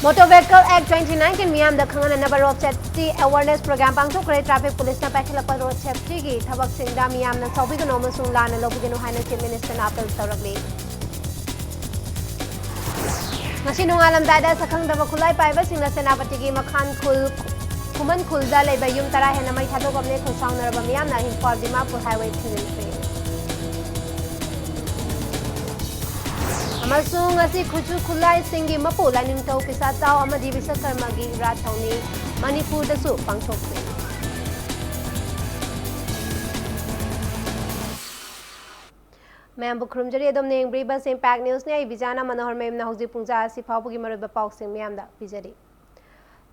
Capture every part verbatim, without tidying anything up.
Motor Vehicle Act twenty nineteen ꯃꯤꯌꯥꯝꯗ ꯈꯪꯍꯟꯅꯅꯕ Road Safety Awareness Program ꯄꯥꯡꯊꯣꯛꯈ꯭ꯔꯦ꯫ Traffic Policeꯅ ꯄꯥꯏꯈꯠꯂꯛꯄ Road Safetyꯒꯤ ꯊꯕꯛꯁꯤꯡꯗ ꯃꯤꯌꯥꯝꯅ ꯁꯥꯎꯕꯤꯒꯅꯨ ꯑꯃꯁꯨꯡ ꯂꯥꯟꯅ ꯂꯧꯕꯤꯒꯅꯨ ꯍꯥꯏꯅ Chief Ministerꯅ appeal ꯇꯧꯔꯛꯂꯤ꯫ ꯉꯁꯤ ꯅꯣꯡꯉꯥꯜꯂꯝꯗꯥꯏꯗ ꯁꯛꯈꯪꯗꯕ ꯈꯨꯠꯂꯥꯏ ꯄꯥꯏꯕꯁꯤꯡꯅ ꯁꯦꯅꯥꯄꯇꯤꯒꯤ ꯃꯈꯥꯟ ꯈꯨꯜ, ꯈꯨꯃꯟ ꯈꯨꯜꯗ ꯂꯩꯕ ꯌꯨꯝ ꯇꯔꯥ ꯍꯦꯟꯅ ꯃꯩ ꯊꯥꯗꯣꯛꯂꯝꯂꯦ꯫ ꯈꯣꯡꯁꯥꯎꯅꯔꯕ ꯃꯤꯌꯥꯝꯅ ꯏꯝꯐꯥꯜ ꯗꯤꯃꯥꯄꯨꯔ highway ꯊꯤꯡꯖꯤꯟꯈ꯭ꯔꯦ꯫ ꯑꯃꯁꯨꯡ ꯉꯁꯤ ꯈꯨꯠꯁꯨ ꯈꯨꯠꯂꯥꯏꯁꯤꯡꯒꯤ ꯃꯄꯨ ꯂꯥꯏꯅꯤꯡꯊꯧ ꯄꯤꯁꯥꯆꯥꯎ ꯑꯃꯗꯤ ꯕꯤꯁꯀꯔꯃꯒꯤ ꯏꯔꯥꯠ ꯊꯧꯅꯤ ꯃꯅꯤꯄꯨꯔꯗꯁꯨ ꯄꯥꯡꯊꯣꯛꯈ꯭ꯔꯦ꯫ ꯃꯌꯥꯝꯕꯨ ꯈꯨꯔꯨꯝꯖꯔꯤ꯫ ꯑꯗꯣꯝꯅ ꯌꯦꯡꯕꯤꯔꯤꯕꯁꯤ Impact Newsꯅꯤ꯫ ꯑꯩ ꯕꯤꯖꯥꯅꯥ ꯃꯅꯣꯍꯔ ꯃꯌꯨꯝꯅ ꯍꯧꯖꯤꯛ ꯄꯨꯡ ꯖꯥ ꯑꯁꯤ ꯐꯥꯎꯕꯒꯤ ꯃꯔꯨꯑꯣꯏꯕ ꯄꯥꯎꯁꯤꯡ ꯃꯌꯥꯝꯗ ꯄꯤꯖꯔꯤ꯫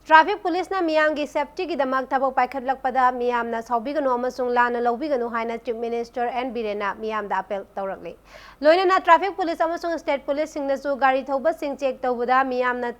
Traffic Policeꯅ ꯃꯤꯌꯥꯝꯒꯤ safetyꯒꯤꯗꯃꯛ ꯊꯕꯛ ꯄꯥꯏꯈꯠꯂꯛꯄꯗ ꯃꯤꯌꯥꯝꯅ ꯁꯥꯎꯕꯤꯒꯅꯨ ꯑꯃꯁꯨꯡ ꯂꯥꯟꯅ ꯂꯧꯕꯤꯒꯅꯨ ꯍꯥꯏꯅ Chief Minister ꯑꯦꯟ ꯕꯤꯔꯦꯟꯅ ꯃꯤꯌꯥꯝꯗ appeal ꯇꯧꯔꯛꯂꯤ꯫ ꯂꯣꯏꯅꯅ Traffic Police ꯑꯃꯁꯨꯡ state policeꯁꯤꯡꯅꯁꯨ ꯒꯥꯔꯤ ꯊꯧꯕꯁꯤꯡ check ꯇꯧꯕꯗ ꯃꯤꯌꯥꯝꯅ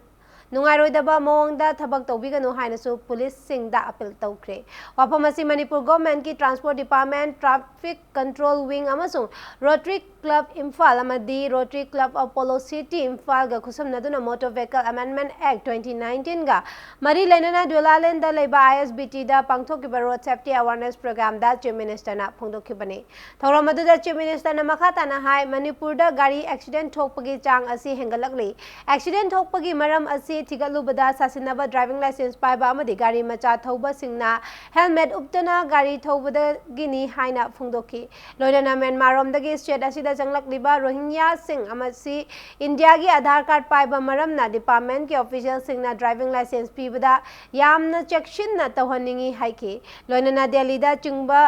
ꯅꯨꯡꯉꯥꯏꯔꯣꯏꯗꯕ ꯃꯑꯣꯡꯗ ꯊꯕꯛ ꯇꯧꯕꯤꯒꯅꯨ ꯍꯥꯏꯅꯁꯨ policeꯁꯤꯡꯗ appeal ꯇꯧꯈ꯭ꯔꯦ꯫ ꯋꯥꯐꯝ ꯑꯁꯤ Manipur governmentꯀꯤ Transport Department, Traffic Control Wing ꯑꯃꯁꯨꯡ Rotary Club ꯏꯝꯐꯥꯜ ꯑꯃꯗꯤ Rotary Club of Polo City ꯏꯝꯐꯥꯜꯒ ꯈꯨꯠꯁꯝꯅꯗꯨꯅ Motor Vehicle Amendment Act twenty nineteenꯒ ꯃꯔꯤ ꯂꯩꯅꯅ ꯗꯨꯂꯥꯂꯦꯟꯗ ꯂꯩꯕ ISBTꯗ ꯄꯥꯡꯊꯣꯛꯈꯤꯕ Road Safety Awareness Programꯗ Chief Ministerꯅ ꯐꯣꯡꯗꯣꯛꯈꯤꯕꯅꯤ꯫ ꯊꯧꯔꯝ ꯑꯗꯨꯗ Chief Ministerꯅ ꯃꯈꯥ ꯇꯥꯅ ꯍꯥꯏ, ꯃꯅꯤꯄꯨꯔꯗ ꯒꯥꯔꯤ accident ꯊꯣꯛꯄꯒꯤ ꯆꯥꯡ ꯑꯁꯤ ꯍꯦꯟꯒꯠꯂꯛꯂꯤ꯫ Accident ꯊꯣꯛꯄꯒꯤ ꯃꯔꯝ ꯑꯁꯤ ꯊꯤꯒꯠꯂꯨꯕꯗ ꯁꯥꯁꯤꯟꯅꯕ driving licence ꯄꯥꯏꯕ ꯑꯃꯗꯤ ꯒꯥꯔꯤ ꯃꯆꯥ ꯊꯧꯕꯁꯤꯡꯅ helmet ꯎꯞꯇꯅ ꯒꯥꯔꯤ ꯊꯧꯕꯗꯒꯤꯅꯤ ꯍꯥꯏꯅ ꯐꯣꯡꯗꯣꯛꯈꯤ꯫ ꯂꯣꯏꯅꯅ ꯃ꯭ꯌꯥꯟꯃꯥꯔꯔꯣꯝꯗꯒꯤ state ꯑꯁꯤꯗ ꯆꯪꯂꯛꯂꯤꯕ ꯔꯣꯍꯤꯡꯌꯥꯁꯤꯡ ꯑꯃꯁꯤ ꯏꯟꯗꯤꯌꯥꯒꯤ ꯑꯙꯥꯔ card ꯄꯥꯏꯕ ꯃꯔꯝꯅ departmentꯀꯤ officialꯁꯤꯡꯅ driving licence ꯄꯤꯕꯗ ꯌꯥꯝꯅ ꯆꯦꯛꯁꯤꯟꯅ ꯇꯧꯍꯟꯅꯤꯡꯏ ꯍꯥꯏꯈꯤ꯫ ꯂꯣꯏꯅꯅ ꯗꯦꯜꯂꯤꯗ ꯆꯤꯡꯕ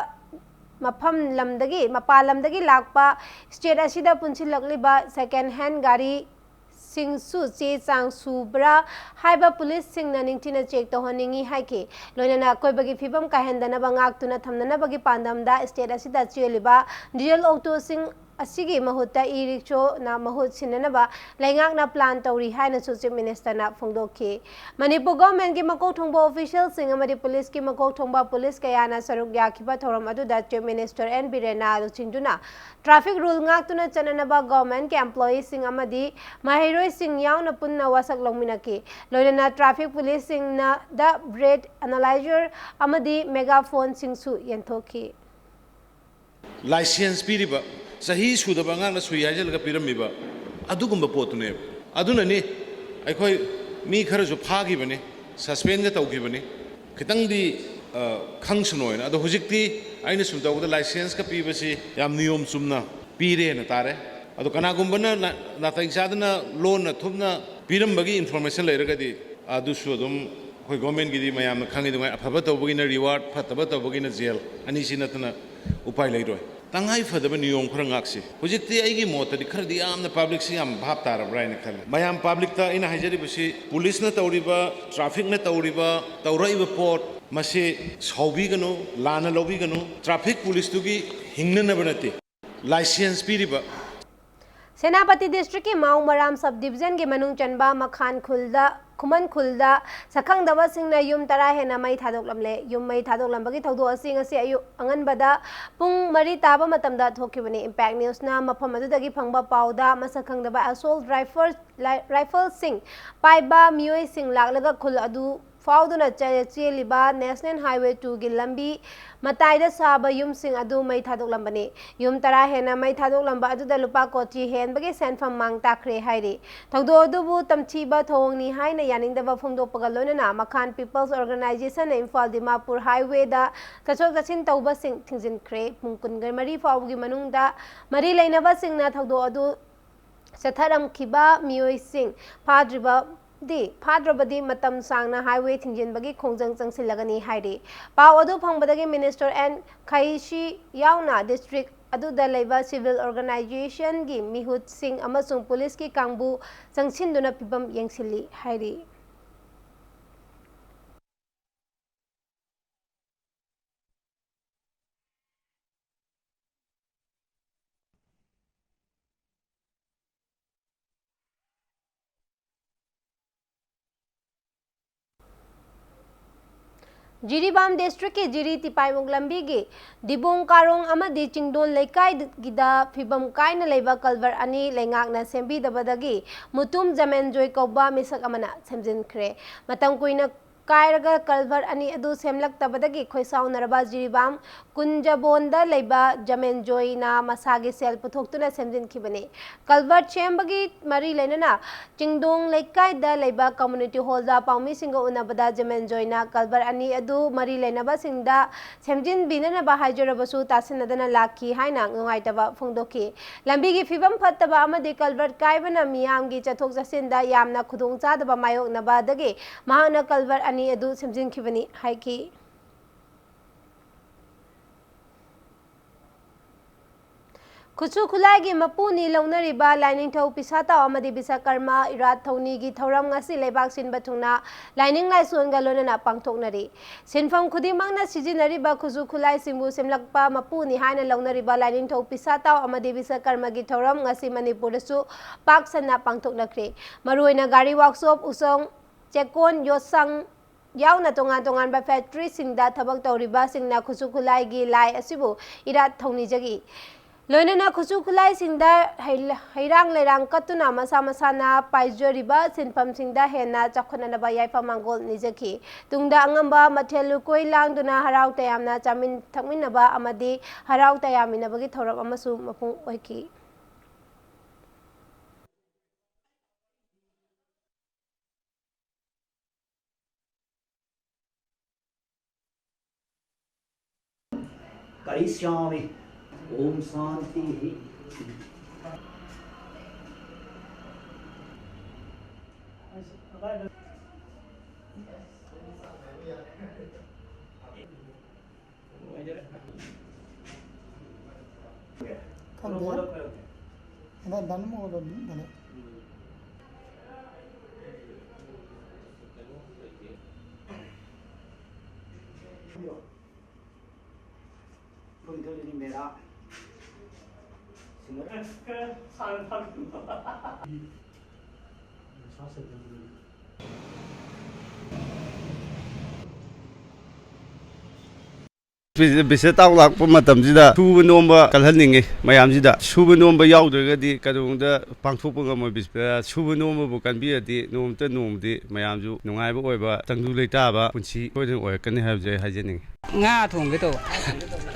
ꯃꯐꯝ ꯂꯝꯗꯒꯤ, ꯃꯄꯥꯟ ꯂꯝꯗꯒꯤ ꯂꯥꯛꯄ state ꯑꯁꯤꯗ ꯄꯨꯟꯁꯤꯜꯂꯛꯂꯤꯕ second hand ꯒꯥꯔꯤ ꯁꯤꯡꯁꯨ ꯆꯦ ꯆꯥꯡ ꯁꯨꯕ꯭ꯔꯥ ꯍꯥꯏꯕ policeꯁꯤꯡꯅ ꯅꯤꯡꯊꯤꯅ check ꯇꯧꯍꯟꯅꯤꯡꯏ ꯍꯥꯏꯈꯤ꯫ ꯂꯣꯏꯅꯅ ꯑꯀꯣꯏꯕꯒꯤ ꯐꯤꯕꯝ ꯀꯥꯏꯍꯟꯗꯅꯕ ꯉꯥꯛꯇꯨꯅ ꯊꯝꯅꯅꯕꯒꯤ ꯄꯥꯟꯗꯝꯗ state ꯑꯁꯤꯗ ꯆꯦꯜꯂꯤꯕ diesel autoꯁꯤꯡ ꯑꯁꯤꯒꯤ ꯃꯍꯨꯠꯇ ꯏ ꯔꯤꯛꯁꯣꯅ ꯃꯍꯨꯠ ꯁꯤꯟꯅꯅꯕ ꯂꯩꯉꯥꯛꯅ plan ꯇꯧꯔꯤ ꯍꯥꯏꯅꯁꯨ Chief Minister ꯅ ꯐꯣꯡꯗꯣꯛꯈꯤ꯫ ꯃꯅꯤꯄꯨꯔ government ꯀꯤ ꯃꯀꯣꯛ ꯊꯣꯡꯕ official ꯁꯤꯡ ꯑꯃꯗꯤ police ꯀꯤ ꯃꯀꯣꯛ ꯊꯣꯡꯕ police ꯀꯌꯥꯅ ꯁꯔꯨꯛ ꯌꯥꯈꯤꯕ ꯊꯧꯔꯝ ꯑꯗꯨꯗ Chief Minister N ꯕꯤꯔꯦꯟꯅ ꯂꯨꯆꯤꯡꯗꯨꯅ traffic rule ꯉꯥꯛꯇꯨꯅ ꯆꯠꯅꯅꯕ government ꯀꯤ employee ꯁꯤꯡ ꯑꯃꯗꯤ ꯃꯍꯩꯔꯣꯏꯁꯤꯡ ꯌꯥꯎꯅ ꯄꯨꯟꯅ ꯋꯥꯁꯛ ꯂꯧꯃꯤꯟꯅꯈꯤ꯫ ꯂꯣꯏꯅꯅ traffic police ꯁꯤꯡꯅ the breath analyzer ꯑꯃꯗꯤ megaphone ꯁꯤꯡꯁꯨ ꯌꯦꯟꯊꯣꯛꯈꯤ꯫ License ꯄꯤꯔꯤꯕ, ꯆꯍꯤ ꯁꯨꯗꯕ ꯑꯉꯥꯡꯅ ꯁꯨꯏ ꯍꯥꯏꯖꯤꯜꯂꯒ ꯄꯤꯔꯝꯃꯤꯕ ꯑꯗꯨꯒꯨꯝꯕ ꯄꯣꯠꯇꯨꯅꯦꯕ꯫ ꯑꯗꯨꯅꯅꯤ ꯑꯩꯈꯣꯏ ꯃꯤ ꯈꯔꯁꯨ ꯐꯥꯈꯤꯕꯅꯤ, suspend ꯒ ꯇꯧꯈꯤꯕꯅꯤ꯫ ꯈꯤꯇꯪꯗꯤ, ꯑ, ꯈꯪꯁꯅꯣꯅ꯫ ꯑꯗꯣ ꯍꯧꯖꯤꯛꯇꯤ ꯑꯩꯅ ꯁꯨꯝ ꯇꯧꯕꯗ license ꯀ ꯄꯤꯕꯁꯤ ꯌꯥꯝ ꯅꯤꯌꯣꯝ ꯆꯨꯝꯅ ꯄꯤꯔꯦꯅ ꯇꯥꯔꯦ꯫ ꯑꯗꯣ ꯀꯅꯥꯒꯨꯝꯕꯅ ꯅꯥ-, ꯅꯥꯇꯩ ꯆꯥꯗꯅ ꯂꯣꯟꯅ ꯊꯨꯞꯅ ꯄꯤꯔꯝꯕꯒꯤ information ꯂꯩꯔꯒꯗꯤ, ꯑꯗꯨꯁꯨ ꯑꯗꯨꯝ ꯑꯩꯈꯣꯏ government ꯀꯤꯗꯤ ꯃꯌꯥꯝꯅ ꯈꯪꯉꯤ ꯑꯗꯨꯉꯥꯏ, ꯑꯐꯕ ꯇꯧꯕꯒꯤꯅ reward, ꯐꯠꯇꯕ ꯇꯧꯕꯒꯤꯅ jail, ꯑꯅꯤꯁꯤ ꯅꯠꯇꯅ ꯎꯄꯥꯏ ꯂꯩꯔꯣꯏ꯫ ꯇꯉꯥꯏ ꯐꯗꯕ ꯅꯤꯌꯣꯝ ꯈꯔ ꯉꯥꯛꯁꯤ꯫ ꯍꯧꯖꯤꯛꯇꯤ ꯑꯩꯒꯤ ꯃꯣꯠꯇꯗꯤ ꯈꯔꯗꯤ ꯌꯥꯝꯅ public ꯁꯤ ꯌꯥꯝ ꯚꯥꯞ ꯇꯥꯔꯕ꯭ꯔꯥ ꯍꯥꯏꯅ ꯈꯜꯂꯤ꯫ ꯃꯌꯥꯝ public ꯇ ꯑꯩꯅ ꯍꯥꯏꯖꯔꯤꯕꯁꯤ, police ꯅ ꯇꯧꯔꯤꯕ, traffic ꯅ ꯇꯧꯔꯤꯕ, ꯇꯧꯔꯛꯏꯕ ꯄꯣꯠ, ꯃꯁꯤ ꯁꯥꯎꯕꯤꯒꯅꯨ, ꯂꯥꯟꯅ ꯂꯧꯕꯤꯒꯅꯨ꯫ Traffic police ꯇꯨꯒꯤ ꯍꯤꯡꯅꯅꯕ ꯅꯠꯇꯦ꯫ License ꯄꯤꯔꯤꯕ꯫ ꯁꯦꯅꯥꯄꯇꯤ district ꯀꯤ ꯃꯥꯎ ꯃꯔꯥꯝ sub division ꯒꯤ ꯃꯅꯨꯡ ꯆꯟꯕ ꯃꯈꯥꯟ ꯈꯨꯜꯗ, ꯈꯨꯃꯟ ꯈꯨꯜꯗ ꯁꯛꯈꯪꯗꯕꯁꯤꯡꯅ ꯌꯨꯝ ꯇꯔꯥ ꯍꯦꯟꯅ ꯃꯩ ꯊꯥꯗꯣꯛꯂꯝꯂꯦ꯫ ꯌꯨꯝ ꯃꯩ ꯊꯥꯗꯣꯛꯂꯝꯕꯒꯤ ꯊꯧꯗꯣꯛ ꯑꯁꯤ ꯉꯁꯤ ꯑꯌꯨꯛ ꯑꯉꯟꯕꯗ ꯄꯨꯡ ꯃꯔꯤ ꯇꯥꯕ ꯃꯇꯝꯗ ꯊꯣꯛꯈꯤꯕꯅꯤ꯫ Impact News ꯅ ꯃꯐꯝ ꯑꯗꯨꯗꯒꯤ ꯐꯪꯕ ꯄꯥꯎꯗ, ꯃꯁꯛ ꯈꯪꯗꯕ assault rifle, ꯂꯥꯏ-, rifle ꯁꯤꯡ ꯄꯥꯏꯕ ꯃꯤꯑꯣꯏꯁꯤꯡ ꯂꯥꯛꯂꯒ ꯈꯨꯜ ꯑꯗꯨ ꯐꯥꯎꯗꯨꯅ ꯆꯦ-, ꯆꯦꯜꯂꯤꯕ National Highway two ꯒꯤ ꯂꯝꯕꯤ ꯃꯇꯥꯏꯗ ꯁꯥꯕ ꯌꯨꯝꯁꯤꯡ ꯑꯗꯨ ꯃꯩ ꯊꯥꯗꯣꯛꯂꯝꯕꯅꯤ꯫ ꯌꯨꯝ ꯇꯔꯥ ꯍꯦꯟꯅ ꯃꯩ ꯊꯥꯗꯣꯛꯂꯝꯕ ꯑꯗꯨꯗ ꯂꯨꯄꯥ ꯀꯣꯇꯤ ꯍꯦꯟꯕꯒꯤ ꯁꯦꯟꯐꯝ ꯃꯥꯡ ꯇꯥꯛꯈ꯭ꯔꯦ ꯍꯥꯏꯔꯤ꯫ ꯊꯧꯗꯣꯛ ꯑꯗꯨꯕꯨ ꯇꯝꯊꯤꯕ ꯊꯧꯑꯣꯡꯅꯤ ꯍꯥꯏꯅ ꯌꯥꯅꯤꯡꯗꯕ ꯐꯣꯡꯗꯣꯛꯄꯒ ꯂꯣꯏꯅꯅ ꯃꯈꯥꯟ People's Organisation ꯅ ꯏꯝꯐꯥꯜ ꯗꯤꯃꯥꯄꯨꯔ highway ꯗ ꯆꯠꯊꯣꯛ ꯆꯠꯁꯤꯟ ꯇꯧꯕꯁꯤꯡ ꯊꯤꯡꯖꯤꯟꯈ꯭ꯔꯦ꯫ ꯄꯨꯡ ꯀꯨꯟꯃꯔꯤ ꯐꯥꯎꯕꯒꯤ ꯃꯅꯨꯡꯗ ꯃꯔꯤ ꯂꯩꯅꯕꯁꯤꯡꯅ ꯊꯧꯗꯣꯛ ꯑꯗꯨ ꯆꯠꯊꯔꯝꯈꯤꯕ ꯃꯤꯑꯣꯏꯁꯤꯡ ꯐꯥꯗ꯭ꯔꯤꯕꯗꯤ, ꯐꯥꯗ꯭ꯔꯕꯗꯤ ꯃꯇꯝ ꯁꯥꯡꯅ highway ꯊꯤꯡꯖꯤꯟꯕꯒꯤ ꯈꯣꯡꯖꯪ ꯆꯪꯁꯤꯜꯂꯒꯅꯤ ꯍꯥꯏꯔꯤ꯫ ꯄꯥꯎ ꯑꯗꯨ ꯐꯪꯕꯗꯒꯤ Minister N ꯈꯩꯁꯤ ꯌꯥꯎꯅ district ꯑꯗꯨꯗ ꯂꯩꯕ civil organisation ꯒꯤ ꯃꯤꯍꯨꯠꯁꯤꯡ ꯑꯃꯁꯨꯡ police ꯀꯤ ꯀꯥꯡꯕꯨ ꯆꯪꯁꯤꯟꯗꯨꯅ ꯐꯤꯚꯝ ꯌꯦꯡꯁꯤꯜꯂꯤ ꯍꯥꯏꯔꯤ꯫ ꯖꯤꯔꯤꯕꯥꯝ ꯗꯤꯁꯇ꯭ꯔꯤꯛꯀꯤ ꯖꯤꯔꯤ ꯇꯤꯄꯥꯏꯃꯨꯛ ꯂꯝꯕꯤꯒꯤ ꯗꯤꯕꯣꯡ ꯀꯥꯔꯣꯡ ꯑꯃꯗꯤ ꯆꯤꯡꯗꯣꯟ ꯂꯩꯀꯥꯏꯒꯤꯗ ꯐꯤꯕꯝ ꯀꯥꯏꯅ ꯂꯩꯕ ꯀꯜꯚꯔ ꯑꯅꯤ ꯂꯩꯉꯥꯛꯅ ꯁꯦꯝꯕꯤꯗꯕꯗꯒꯤ ꯃꯨꯇꯨꯝ ꯖꯃꯦꯟꯖꯣꯏ ꯀꯧꯕ ꯃꯤꯁꯛ ꯑꯃꯅ ꯁꯦꯝꯖꯤꯟꯈ꯭ꯔꯦ꯫ ꯃꯇꯝ ꯀꯨꯏꯅ ꯀꯥꯏꯔꯒ ꯀꯜꯚꯔ ꯑꯅꯤ ꯑꯗꯨ ꯁꯦꯝꯂꯛꯇꯕꯗꯒꯤ ꯈꯣꯏꯁꯥꯎꯅꯔꯕ ꯖꯤꯔꯤꯕꯥꯝ ꯀꯨꯟꯖꯕꯣꯟꯗ ꯂꯩꯕ ꯖꯃꯦꯟꯖꯣꯏꯅ ꯃꯁꯥꯒꯤ ꯁꯦꯜ ꯄꯨꯊꯣꯛꯇꯨꯅ ꯁꯦꯝꯖꯤꯟꯈꯤꯕꯅꯤ꯫ ꯀꯜꯚꯔ ꯁꯦꯝꯕꯒꯤ ꯃꯔꯤ ꯂꯩꯅꯅ ꯆꯤꯡꯗꯣꯡ ꯂꯩꯀꯥꯏꯗ ꯂꯩꯕ ꯀꯝꯃ꯭ꯌꯨꯅꯤꯇꯤ ꯍꯣꯜꯗ ꯄꯥꯎꯃꯤꯁꯤꯡꯒ ꯎꯅꯕꯗ ꯖꯃꯦꯟꯖꯣꯏꯅ ꯀꯜꯚꯔ ꯑꯅꯤ ꯑꯗꯨ ꯃꯔꯤ ꯂꯩꯅꯕꯁꯤꯡꯗ ꯁꯦꯝꯖꯤꯟꯕꯤꯅꯅꯕ ꯍꯥꯏꯖꯔꯕꯁꯨ ꯇꯥꯁꯤꯟꯅꯗꯅ ꯂꯥꯛꯈꯤ ꯍꯥꯏꯅ ꯅꯨꯡꯉꯥꯏꯇꯕ ꯐꯣꯡꯗꯣꯛꯈꯤ꯫ ꯂꯝꯕꯤꯒꯤ ꯐꯤꯕꯝ ꯐꯠꯇꯕ ꯑꯃꯗꯤ ꯀꯜꯚꯔ ꯀꯥꯏꯕꯅ ꯃꯤꯌꯥꯝꯒꯤ ꯆꯠꯊꯣꯛ ꯆꯠꯁꯤꯟꯗ ꯌꯥꯝꯅ ꯈꯨꯗꯣꯡꯆꯥꯗꯕ ꯃꯥꯌꯣꯛꯅꯕꯗꯒꯤ ꯃꯍꯥꯛꯅ ꯀꯜꯚꯔ ꯑꯅꯤ ꯑꯗꯨ ꯁꯦꯝꯖꯤꯟꯈꯤꯕꯅꯤ ꯍꯥꯏꯈꯤ꯫ ꯈꯨꯠꯁꯨ ꯈꯨꯠꯂꯥꯏꯒꯤ ꯃꯄꯨꯅꯤ ꯂꯧꯅꯔꯤꯕ ꯂꯥꯏꯅꯤꯡꯊꯧ ꯄꯤꯁꯥꯇꯥꯎ ꯑꯃꯗꯤ ꯕꯤꯁꯀꯔꯃ ꯏꯔꯥꯠ ꯊꯧꯅꯤꯒꯤ ꯊꯧꯔꯝ ꯉꯁꯤ ꯂꯩꯕꯥꯛ ꯁꯤꯟꯕ ꯊꯨꯡꯅ ꯂꯥꯏꯅꯤꯡ ꯂꯥꯏꯁꯣꯟꯒ ꯂꯣꯏꯅꯅ ꯄꯥꯡꯊꯣꯛꯅꯔꯤ꯫ ꯁꯤꯟꯐꯝ ꯈꯨꯗꯤꯡꯃꯛꯅ ꯁꯤꯖꯤꯟꯅꯔꯤꯕ ꯈꯨꯠꯁꯨ ꯈꯨꯠꯂꯥꯏꯁꯤꯡꯕꯨ ꯁꯦꯝꯂꯛꯄ ꯃꯄꯨꯅꯤ ꯍꯥꯏꯅ ꯂꯧꯅꯔꯤꯕ ꯂꯥꯏꯅꯤꯡꯊꯧ ꯄꯤꯁꯥꯇꯥꯎ ꯑꯃꯗꯤ ꯕꯤꯁꯀꯔꯃꯒꯤ ꯊꯧꯔꯝ ꯉꯁꯤ ꯃꯅꯤꯄꯨꯔꯗꯁꯨ ꯄꯥꯛ ꯁꯟꯅ ꯄꯥꯡꯊꯣꯛꯅꯈ꯭ꯔꯦ꯫ ꯃꯔꯨꯑꯣꯏꯅ ꯒꯥꯔꯤ ꯋꯥꯛꯁꯣꯞ, ꯎꯁꯣꯡ, ꯆꯦꯛꯀꯣꯟ, ꯌꯣꯠꯁꯪ, ꯌꯥꯎꯅ ꯇꯣꯉꯥꯟ ꯇꯣꯉꯥꯟꯕ ꯐꯦꯛꯇꯔꯤꯁꯤꯡꯗ ꯊꯕꯛ ꯇꯧꯔꯤꯕꯁꯤꯡꯅ ꯈꯨꯠꯁꯨ ꯈꯨꯠꯂꯥꯏꯒꯤ ꯂꯥꯏ ꯑꯁꯤꯕꯨ ꯏꯔꯥꯠ ꯊꯧꯅꯤꯖꯈꯤ꯫ ꯂꯣꯏꯅꯅ ꯈꯨꯠꯁꯨ ꯈꯨꯠꯂꯥꯏꯁꯤꯡꯗ ꯍꯩ-, ꯍꯩꯔꯥꯡ ꯂꯩꯔꯥꯡ ꯀꯠꯇꯨꯅ ꯃꯁꯥ ꯃꯁꯥꯅ ꯄꯥꯏꯖꯔꯤꯕ ꯁꯤꯟꯐꯝꯁꯤꯡꯗ ꯍꯦꯟꯅ ꯆꯥꯎꯈꯠꯅꯅꯕ ꯌꯥꯏꯐ ꯃꯥꯡꯒꯣꯜ ꯅꯤꯖꯈꯤ꯫ ꯇꯨꯡꯗ ꯑꯉꯝꯕ ꯃꯊꯦꯜ ꯂꯨꯀꯣꯏ ꯂꯥꯡꯗꯨꯅ ꯍꯔꯥꯎ ꯇꯌꯥꯝꯅ ꯆꯥꯃꯤꯟ ꯊꯛꯃꯤꯟꯅꯕ ꯑꯃꯗꯤ ꯍꯔꯥꯎ ꯇꯌꯥꯝꯃꯤꯟꯅꯕꯒꯤ ꯊꯧꯔꯝ ꯑꯃꯁꯨ ꯃꯄꯨꯡ ꯑꯣꯏꯈꯤ꯫ करिष्यामि। ओम शांति। ꯈꯪꯗꯦ꯫ ꯍꯟꯗꯛ ꯗꯟ ꯑꯃ ꯑꯣꯏꯔꯝꯅꯤ ꯗꯅꯦ꯫ ꯕꯤꯁ-, ꯕꯤꯁꯦ ꯇꯥꯎ ꯂꯥꯛꯄ ꯃꯇꯝꯁꯤꯗ ꯁꯨꯕ ꯅꯣꯝꯕ ꯀꯜꯍꯟꯅꯤꯡꯉꯤ ꯃꯌꯥꯝꯁꯤꯗ꯫ ꯁꯨꯕ ꯅꯣꯝꯕ ꯌꯥꯎꯗ꯭ꯔꯒꯗꯤ ꯀꯩꯗꯧꯅꯨꯡꯗ ꯄꯥꯡꯊꯣꯛꯄ ꯉꯝꯃꯣꯏ꯫ ꯕꯤꯁ-, ꯁꯨꯕ ꯅꯣꯝꯕꯕꯨ ꯀꯟꯕꯤꯔꯗꯤ ꯅꯣꯡꯃꯇ ꯅꯣꯡꯃꯗꯤ ꯃꯌꯥꯝꯁꯨ ꯅꯨꯡꯉꯥꯏꯕ ꯑꯣꯏꯕ, ꯇꯪꯗꯨ ꯂꯩꯇꯥꯕ ꯄꯨꯟꯁꯤ ꯁꯣꯏꯗꯅ ꯑꯣꯏꯔꯛꯀꯅꯤ ꯍꯥꯏꯕꯁꯦ ꯑꯩ ꯍꯥꯏꯖꯅꯤꯡꯉꯤ꯫ ꯉꯥ ꯊꯣꯡꯒꯦ ꯇꯧꯕ꯫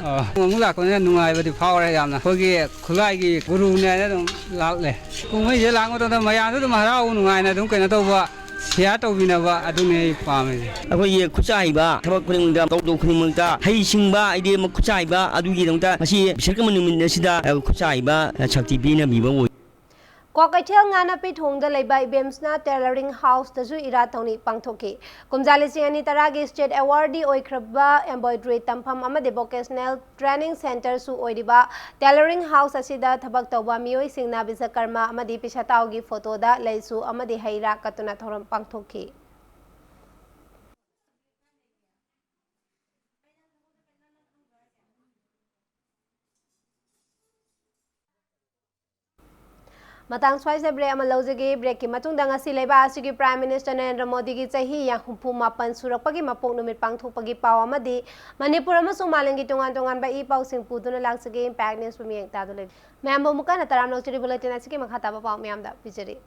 ꯑꯣ, ꯑꯃꯨꯛ ꯂꯥꯛꯄꯅꯤꯅ ꯅꯨꯡꯉꯥꯏꯕꯗꯤ ꯐꯥꯎꯔꯦ ꯌꯥꯝꯅ꯫ ꯑꯩꯈꯣꯏꯒꯤ ꯈꯨꯠꯂꯥꯏꯒꯤ ꯒꯨꯔꯨꯅꯦꯅ ꯑꯗꯨꯝ ꯂꯥꯛꯂꯦ꯫ ꯀꯨꯝꯍꯩꯁꯦ ꯂꯥꯛꯄ ꯃꯇꯝꯗ ꯃꯌꯥꯝꯁꯨ ꯑꯗꯨꯝ ꯍꯔꯥꯎ ꯅꯨꯡꯉꯥꯏꯅ ꯑꯗꯨꯝ ꯀꯩꯅꯣ ꯇꯧꯕ, ꯁꯤꯌꯥꯔ ꯇꯧꯕꯤꯅꯕ, ꯑꯗꯨꯅꯦ ꯑꯩ ꯄꯥꯝꯃꯤꯁꯦ꯫ ꯑꯩꯈꯣꯏꯒꯤ ꯈꯨꯠꯁꯥ ꯍꯩꯕ, ꯊꯕꯛ ꯈꯨꯗꯤꯡꯃꯛꯇ, ꯊꯧꯗꯣꯛ ꯈꯨꯗꯤꯡꯃꯛꯇ ꯍꯩꯁꯤꯡꯕ, ꯍꯥꯏꯗꯤ ꯈꯨꯠꯁꯥ ꯍꯩꯕ, ꯑꯗꯨꯒꯤꯗꯃꯛꯇ ꯉꯁꯤ ꯕꯤꯁ꯭ꯋꯀꯔꯃ ꯅꯨꯃꯤꯠ ꯑꯁꯤꯗ, ꯑ, ꯈꯨꯠꯁꯥ ꯍꯩꯕ, ꯑ, ꯁꯛꯇꯤ ꯄꯤꯅꯕꯤꯕ ꯑꯣꯏ꯫ ꯀ꯭ꯋꯥꯀꯩꯊꯦꯜ ꯉꯥꯅꯄꯤ ꯊꯣꯡꯗ ꯂꯩꯕ ꯏꯕꯦꯝꯁꯅ Tailoring Houseꯇꯁꯨ ꯏꯔꯥꯠ ꯊꯧꯅꯤ ꯄꯥꯡꯊꯣꯛꯈꯤ꯫ ꯀꯨꯝꯖꯥ ꯂꯤꯁꯤꯡ ꯑꯅꯤ ꯇꯔꯥꯒꯤ state awardee ꯑꯣꯏꯈ꯭ꯔꯕ embroidery ꯇꯝꯐꯝ ꯑꯃꯗꯤ vocational training centreꯁꯨ ꯑꯣꯏꯔꯤꯕ Tailoring House ꯑꯁꯤꯗ ꯊꯕꯛ ꯇꯧꯕ ꯃꯤꯑꯣꯏꯁꯤꯡꯅ ꯕꯤꯁꯀꯔꯃ ꯑꯃꯗꯤ ꯄꯤꯁꯥꯇꯥꯎꯒꯤ photoꯗ ꯂꯩꯁꯨ ꯑꯃꯗꯤ ꯍꯩ ꯔꯥ ꯀꯠꯇꯨꯅ ꯊꯧꯔꯝ ꯄꯥꯡꯊꯣꯛꯈꯤ꯫ ꯃꯇꯥꯡ ꯁ꯭ꯋꯥꯏꯁꯤꯗ break ꯑꯃ ꯂꯧꯖꯒꯦ꯫ Breakꯀꯤ ꯃꯇꯨꯡꯗ ꯉꯁꯤ ꯂꯩꯕꯥꯛ ꯑꯁꯤꯒꯤ Prime Minister ꯅꯔꯦꯟꯗ꯭ꯔ ꯃꯣꯗꯤꯒꯤ ꯆꯍꯤ ꯍꯨꯝꯐꯨ ꯃꯥꯄꯟ ꯁꯨꯔꯛꯄꯒꯤ ꯃꯄꯣꯛ ꯅꯨꯃꯤꯠ ꯄꯥꯡꯊꯣꯛꯄꯒꯤ ꯄꯥꯎ ꯑꯃꯗꯤ ꯃꯅꯤꯄꯨꯔ ꯑꯃꯁꯨꯡ ꯃꯥꯂꯦꯝꯒꯤ ꯇꯣꯉꯥꯟ ꯇꯣꯉꯥꯟꯕ ꯏ ꯄꯥꯎꯁꯤꯡ ꯄꯨꯗꯨꯅ ꯂꯥꯛꯆꯒꯦ꯫ Impact Newsꯄꯨ ꯃꯤꯠꯌꯦꯡ ꯇꯥꯗꯨꯅ ꯂꯩꯕꯤꯌꯨ꯫ ꯃꯌꯥꯝꯕꯨ ꯑꯃꯨꯛ ꯍꯟꯅ ꯇꯔꯥꯝꯅ ꯑꯣꯛꯆꯔꯤ꯫ Bulletin ꯑꯁꯤꯒꯤ ꯃꯈꯥ ꯇꯥꯕ ꯄꯥꯎ ꯃꯌꯥꯝꯗ ꯄꯤꯖꯔꯤ꯫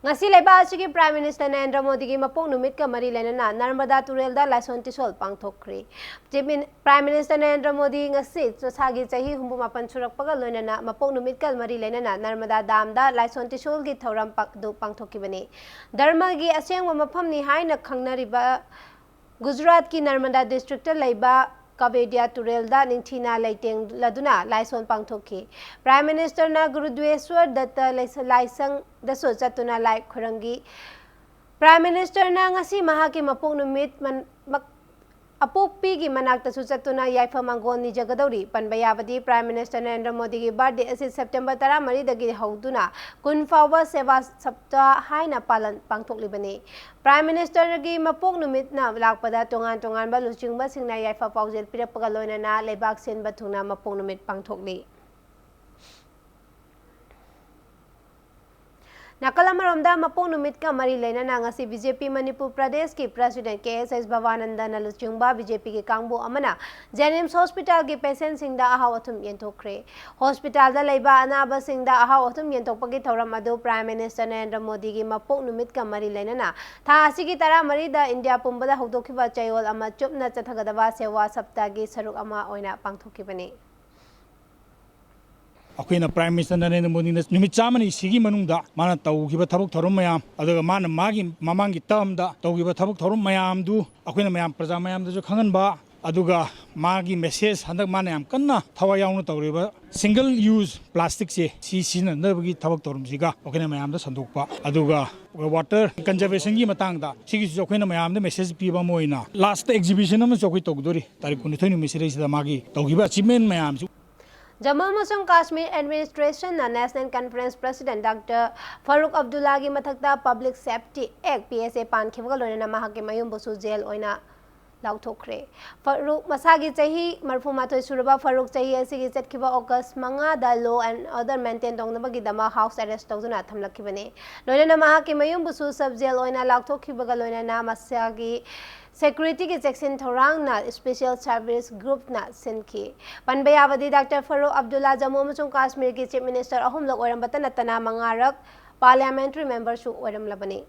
ꯉꯁꯤ ꯂꯩꯕꯥꯛ ꯑꯁꯤꯒꯤ Prime Minister ꯅꯔꯦꯟꯗ꯭ꯔ ꯃꯣꯗꯤꯒꯤ ꯃꯄꯣꯛ ꯅꯨꯃꯤꯠꯀ ꯃꯔꯤ ꯂꯩꯅꯅ ꯅꯔꯃꯗꯥ ꯇꯨꯔꯦꯜꯗ ꯂꯥꯏꯁꯣꯟ ꯇꯤꯁꯣꯜ ꯄꯥꯡꯊꯣꯛꯈ꯭ꯔꯤ꯫ Chief Min-, Prime Minister Narendra Modi ꯉꯁꯤ ꯃꯁꯥꯒꯤ ꯆꯍꯤ ꯍꯨꯝꯐꯨ ꯃꯥꯄꯟ ꯁꯨꯔꯛꯄꯒ ꯂꯣꯏꯅꯅ ꯃꯄꯣꯛ ꯅꯨꯃꯤꯠꯀ ꯃꯔꯤ ꯂꯩꯅꯅ ꯅꯔꯃꯗꯥ ꯗꯥꯝꯗ ꯂꯥꯏꯁꯣꯟ ꯇꯤꯁꯣꯜꯒꯤ ꯊꯧꯔꯝ ꯄꯥ-, ꯑꯗꯨ ꯄꯥꯡꯊꯣꯛꯈꯤꯕꯅꯤ꯫ ꯙꯔꯃꯒꯤ ꯑꯁꯦꯡꯕ ꯃꯐꯝꯅꯤ ꯍꯥꯏꯅ ꯈꯪꯅꯔꯤꯕ ꯒꯨꯖꯔꯥꯠꯀꯤ ꯅꯔꯃꯗꯥ districtꯇ ꯂꯩꯕ ꯀꯕꯦꯗꯤꯌꯥ ꯇꯨꯔꯦꯜꯗ ꯅꯤꯡꯊꯤꯅ ꯂꯩꯇꯦꯡꯂꯗꯨꯅ ꯂꯥꯏꯁꯣꯟ ꯄꯥꯡꯊꯣꯛꯈꯤ꯫ Prime Ministerꯅ ꯒꯨꯔꯨꯗ꯭ꯋꯦꯁ꯭ꯋꯔ ꯗꯠꯇ ꯂꯩꯁ-, ꯂꯥꯏꯁꯪꯗꯁꯨ ꯆꯠꯇꯨꯅ ꯂꯥꯏ ꯈꯨꯔꯝꯈꯤ꯫ Prime Ministerꯅ ꯉꯁꯤ ꯃꯍꯥꯛꯀꯤ ꯃꯄꯣꯛ ꯅꯨꯃꯤꯠ ꯃꯟ-, ꯃꯛ-, ꯑꯄꯣꯛꯄꯤꯒꯤ ꯃꯅꯥꯛꯇꯁꯨ ꯆꯠꯇꯨꯅ ꯌꯥꯏꯐ ꯃꯪꯒꯣꯜ ꯅꯤꯖꯒꯗꯧꯔꯤ꯫ ꯄꯟꯕ ꯌꯥꯕꯗꯤ, Prime Minister ꯅꯔꯦꯟꯗ꯭ꯔ ꯃꯣꯗꯤꯒꯤ birthday ꯑꯁꯤ September ꯇꯔꯥꯃꯔꯤꯗꯒꯤ ꯍꯧꯗꯨꯅ ꯀꯨꯟ ꯐꯥꯎꯕ ꯁꯦꯕꯥ ꯁꯞꯇꯥꯍ ꯍꯥꯏꯅ ꯄꯥꯂꯟ ꯄꯥꯡꯊꯣꯛꯂꯤꯕꯅꯤ꯫ Prime Ministerꯒꯤ ꯃꯄꯣꯛ ꯅꯨꯃꯤꯠꯅ ꯂꯥꯛꯄꯗ ꯇꯣꯉꯥꯟ ꯇꯣꯉꯥꯟꯕ ꯂꯨꯆꯤꯡꯕꯁꯤꯡꯅ ꯌꯥꯏꯐ ꯄꯥꯎꯖꯦꯜ ꯄꯤꯔꯛꯄꯒ ꯂꯣꯏꯅꯅ ꯂꯩꯕꯥꯛ ꯁꯤꯟꯕ ꯊꯨꯡꯅ ꯃꯄꯣꯛ ꯅꯨꯃꯤꯠ ꯄꯥꯡꯊꯣꯛꯂꯤ꯫ ꯅꯥꯀꯜ ꯑꯃꯔꯣꯝꯗ, ꯃꯄꯣꯛ ꯅꯨꯃꯤꯠꯀ ꯃꯔꯤ ꯂꯩꯅꯅ ꯉꯁꯤ ꯕꯤ ꯖꯦ ꯄꯤ ꯃꯅꯤꯄꯨꯔ ꯄ꯭ꯔꯗꯦꯁꯀꯤ ꯄ꯭ꯔꯁꯤꯗꯦꯟꯠ ꯀꯦ ꯑꯦꯁ ꯑꯦꯁ ꯚꯕꯥꯅꯟꯗꯅ ꯂꯨꯆꯤꯡꯕ ꯕꯤ ꯖꯦ ꯄꯤꯒꯤ ꯀꯥꯡꯕꯨ ꯑꯃꯅ ꯖꯦꯅꯤꯝꯁ ꯍꯣꯁꯄꯤꯇꯥꯜꯒꯤ ꯄꯦꯁꯦꯟꯠꯁꯤꯡꯗ ꯑꯍꯥꯎ ꯑꯊꯨꯝ ꯌꯦꯟꯊꯣꯛꯈ꯭ꯔꯦ꯫ ꯍꯣꯁꯄꯤꯇꯥꯜꯗ ꯂꯩꯕ ꯑꯅꯥꯕꯁꯤꯡꯗ ꯑꯍꯥꯎ ꯑꯊꯨꯝ ꯌꯦꯟꯊꯣꯛꯄꯒꯤ ꯊꯧꯔꯝ ꯑꯗꯨ ꯄ꯭ꯔꯥꯏꯝ ꯃꯤꯅꯤꯁꯇꯔ ꯅꯔꯦꯟꯗ꯭ꯔ ꯃꯣꯗꯤꯒꯤ ꯃꯄꯣꯛ ꯅꯨꯃꯤꯠꯀ ꯃꯔꯤ ꯂꯩꯅꯅ ꯊꯥ ꯑꯁꯤꯒꯤ ꯇꯔꯥꯃꯔꯤꯗ ꯏꯟꯗꯤꯌꯥ ꯄꯨꯝꯕꯗ ꯍꯧꯗꯣꯛꯈꯤꯕ ꯆꯌꯣꯜ ꯑꯃ ꯆꯨꯞꯅ ꯆꯠꯊꯒꯗꯕ ꯁꯦꯋꯥ ꯁꯞꯇꯥꯒꯤ ꯁꯔꯨꯛ ꯑꯃ ꯑꯣꯏꯅ ꯄꯥꯡꯊꯣꯛꯈꯤꯕꯅꯤ꯫ ꯑꯩꯈꯣꯏꯅ ꯄ꯭ꯔꯥꯏꯝ ꯃꯤꯅꯤꯁꯇꯔ ꯅꯔꯦꯟꯗ꯭ꯔ ꯃꯣꯗꯤꯅ ꯅꯨꯃꯤꯠ ꯆꯥꯝꯃꯅꯤ ꯁꯤꯒꯤ ꯃꯅꯨꯡꯗ ꯃꯥꯅ ꯇꯧꯈꯤꯕ ꯊꯕꯛ ꯊꯧꯔꯝ ꯃꯌꯥꯝ, ꯑꯗꯨꯒ ꯃꯥꯅ ꯃꯥꯒꯤ ꯃꯃꯥꯡꯒꯤ ꯇꯔꯝꯗ ꯇꯧꯈꯤꯕ ꯊꯕꯛ ꯊꯧꯔꯝ ꯃꯌꯥꯝꯗꯨ ꯑꯩꯈꯣꯏꯅ ꯃꯌꯥꯝ, ꯄ꯭ꯔꯖꯥ ꯃꯌꯥꯝꯗꯁꯨ ꯈꯪꯍꯟꯕ, ꯑꯗꯨꯒ ꯃꯥꯒꯤ ꯃꯦꯁꯦꯖ ꯍꯟꯗꯛ ꯃꯥꯅ ꯌꯥꯝ ꯀꯟꯅ ꯊꯋꯥꯏ ꯌꯥꯎꯅ ꯇꯧꯔꯤꯕ ꯁꯤꯡꯒꯜ ꯌꯨꯁ ꯄ꯭ꯂꯥꯁꯇꯤꯛꯁꯦ ꯁꯤ ꯁꯤꯖꯤꯟꯅꯗꯅꯕꯒꯤ ꯊꯕꯛ ꯊꯧꯔꯝꯁꯤꯒ ꯑꯩꯈꯣꯏꯅ ꯃꯌꯥꯝꯗ ꯁꯟꯗꯣꯛꯄ, ꯑꯗꯨꯒ ꯋꯥꯇꯔ ꯀꯟꯖꯔꯕꯦꯁꯟꯒꯤ ꯃꯇꯥꯡꯗ ꯁꯤꯒꯤꯁꯤꯁꯨ ꯑꯩꯈꯣꯏꯅ ꯃꯌꯥꯝꯗ ꯃꯦꯁꯦꯖ ꯄꯤꯕ ꯑꯃ ꯑꯣꯏꯅ ꯂꯥꯁꯇ ꯑꯦꯛꯖꯤꯕꯤꯁꯟ ꯑꯃꯁꯨ ꯑꯩꯈꯣꯏ ꯇꯧꯗꯣꯔꯤ, ꯇꯥꯔꯤꯛ ꯀꯨꯟꯅꯤꯊꯣꯏ ꯅꯨꯃꯤꯠꯁꯤꯗꯩꯁꯤꯗ ꯃꯥꯒꯤ ꯇꯧꯈꯤꯕ ꯑꯆꯤꯞꯃꯦꯟ ꯃꯌꯥꯝꯁꯤ꯫ ꯖꯝꯃꯨ ꯑꯃꯁꯨꯡ ꯀꯥꯁꯃꯤꯔ ꯑꯦꯗꯃꯤꯅꯤꯁꯇ꯭ꯔꯦꯁꯟꯅ national conference president doctor Farooq ꯑꯕꯗꯨꯜꯂꯥꯒꯤ ꯃꯊꯛꯇ ꯄꯕ꯭ꯂꯤꯛ ꯁꯦꯐꯇꯤ ꯑꯦꯛ, ꯄꯤ ꯑꯦꯁ ꯑꯦ, ꯄꯥꯟꯈꯤꯕꯒ ꯂꯣꯏꯅꯅ ꯃꯍꯥꯛꯀꯤ ꯃꯌꯨꯝꯕꯨꯁꯨ ꯖꯦꯜ ꯑꯣꯏꯅ ꯂꯥꯎꯊꯣꯛꯈ꯭ꯔꯦ꯫ ꯐꯥꯔꯨꯛ, ꯃꯁꯥꯒꯤ ꯆꯍꯤ ꯃꯔꯤꯐꯨꯃꯥꯊꯣꯏ ꯁꯨꯔꯕ ꯐꯥꯔꯨꯛ ꯆꯍꯤ ꯑꯁꯤꯒꯤ ꯆꯠꯈꯤꯕ ꯑꯣꯒꯁ ꯃꯉꯥꯗ law and order maintain ꯇꯧꯅꯕꯒꯤꯗꯃꯛ ꯍꯥꯎꯁ ꯑꯦꯔꯦꯁ ꯇꯧꯗꯨꯅ ꯊꯝꯂꯛꯈꯤꯕꯅꯤ꯫ ꯂꯣꯏꯅꯅ ꯃꯍꯥꯛꯀꯤ ꯃꯌꯨꯝꯕꯨꯁꯨ ꯁꯕ ꯖꯦꯜ ꯑꯣꯏꯅ ꯂꯥꯎꯊꯣꯛꯈꯤꯕꯒ ꯂꯣꯏꯅꯅ ꯃꯁꯥꯒꯤ ꯁꯦꯀ꯭ꯌꯨꯔꯤꯇꯤꯒꯤ ꯆꯦꯛꯁꯤꯟ ꯊꯧꯔꯥꯡꯅ ꯁ꯭ꯄꯦꯁꯤꯌꯦꯜ ꯁꯔꯚꯤꯁ ꯒ꯭ꯔꯨꯞꯅ ꯁꯤꯟꯈꯤ꯫ ꯄꯟꯕ ꯌꯥꯕꯗꯤ, ꯗꯥꯛꯇꯔ ꯐꯥꯔꯨꯛ ꯑꯕꯗꯨꯜꯂꯥ ꯖꯝꯃꯨ ꯑꯃꯁꯨꯡ ꯀꯥꯁꯃꯤꯔꯒꯤ ꯆꯤꯐ ꯃꯤꯅꯤꯁꯇꯔ ꯑꯍꯨꯝꯂꯛ ꯑꯣꯏꯔꯝꯕꯇ ꯅꯠꯇꯅ ꯃꯉꯥꯔꯛ ꯄꯥꯔꯂꯤꯌꯥꯃꯦꯟꯇꯔꯤ ꯃꯦꯝꯕꯔꯁꯨ ꯑꯣꯏꯔꯝꯂꯕꯅꯤ꯫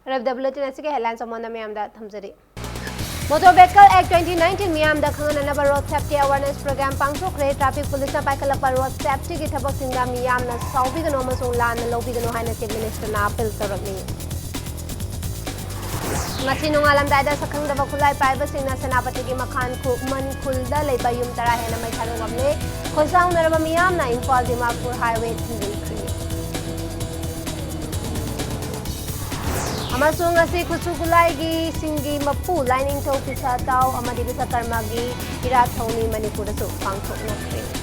ꯑꯔꯣꯏꯕꯗ ꯕꯨꯂꯦꯇꯤꯟ ꯑꯁꯤꯒꯤ ꯍꯦꯗꯂꯥꯏꯟꯁ ꯑꯃꯨꯛ ꯍꯟꯅ ꯃꯌꯥꯝꯗ ꯊꯝꯖꯔꯤ꯫ Motor vehicle act twenty nineteen ꯃꯤꯌꯥꯝꯗ ꯈꯪꯍꯟꯅꯅꯕ ꯔꯣꯗ ꯁꯦꯐꯇꯤ ꯑꯦꯋꯥꯔꯅꯦꯁ ꯄ꯭ꯔꯣꯒ꯭ꯔꯥꯝ ꯄꯥꯡꯊꯣꯛꯈ꯭ꯔꯦ꯫ ꯇ꯭ꯔꯥꯐꯤꯛ ꯄꯨꯂꯤꯁꯅ ꯄꯥꯏꯈꯠꯂꯛꯄ ꯔꯣꯗ ꯁꯦꯐꯇꯤꯒꯤ ꯊꯕꯛꯁꯤꯡꯗ ꯃꯤꯌꯥꯝꯅ ꯁꯥꯎꯕꯤꯒꯅꯨ ꯑꯃꯁꯨꯡ ꯂꯥꯟꯅ ꯂꯧꯕꯤꯒꯅꯨ ꯍꯥꯏꯅ ꯆꯤꯐ ꯃꯤꯅꯤꯁꯇꯔꯅ ꯑꯥꯄꯤꯜ ꯇꯧꯔꯛꯂꯤ꯫ ꯉꯁꯤ ꯅꯣꯡꯉꯥꯜꯂꯝꯗꯥꯏꯗ ꯁꯛꯈꯪꯗꯕ ꯈꯨꯠꯂꯥꯏ ꯄꯥꯏꯕꯁꯤꯡꯅ ꯁꯦꯅꯥꯄꯇꯤꯒꯤ ꯃꯈꯥꯟ ꯈꯨꯃꯟ ꯈꯨꯜꯗ ꯂꯩꯕ ꯌꯨꯝ ꯇꯔꯥ ꯍꯦꯟꯅ ꯃꯩ ꯊꯥꯗꯣꯛꯂꯝꯂꯦ꯫ ꯈꯣꯟꯖꯥꯎꯅꯔꯕ ꯃꯤꯌꯥꯝꯅ ꯏꯝꯐꯥꯜ ꯗꯤꯃꯥꯄꯨꯔ ꯍꯥꯏꯋꯦ ꯊꯤꯡꯖꯤꯟꯈ꯭ꯔꯦ꯫ ꯑꯃꯁꯨꯡ ꯉꯁꯤ ꯈꯨꯠꯁꯨ ꯈꯨꯠꯂꯥꯏꯒꯤ ꯁꯤꯡꯒꯤ ꯃꯄꯨ ꯂꯥꯏꯅꯤꯡꯊꯧ ꯕꯤꯁꯥꯇꯥꯎ ꯑꯃꯗꯤ ꯕꯤꯁꯥꯀꯔꯃꯥꯒꯤ ꯏꯔꯥꯠ ꯊꯧꯅꯤ ꯃꯅꯤꯄꯨꯔꯗꯁꯨ ꯄꯥꯡꯊꯣꯛꯅꯈ꯭ꯔꯦ꯫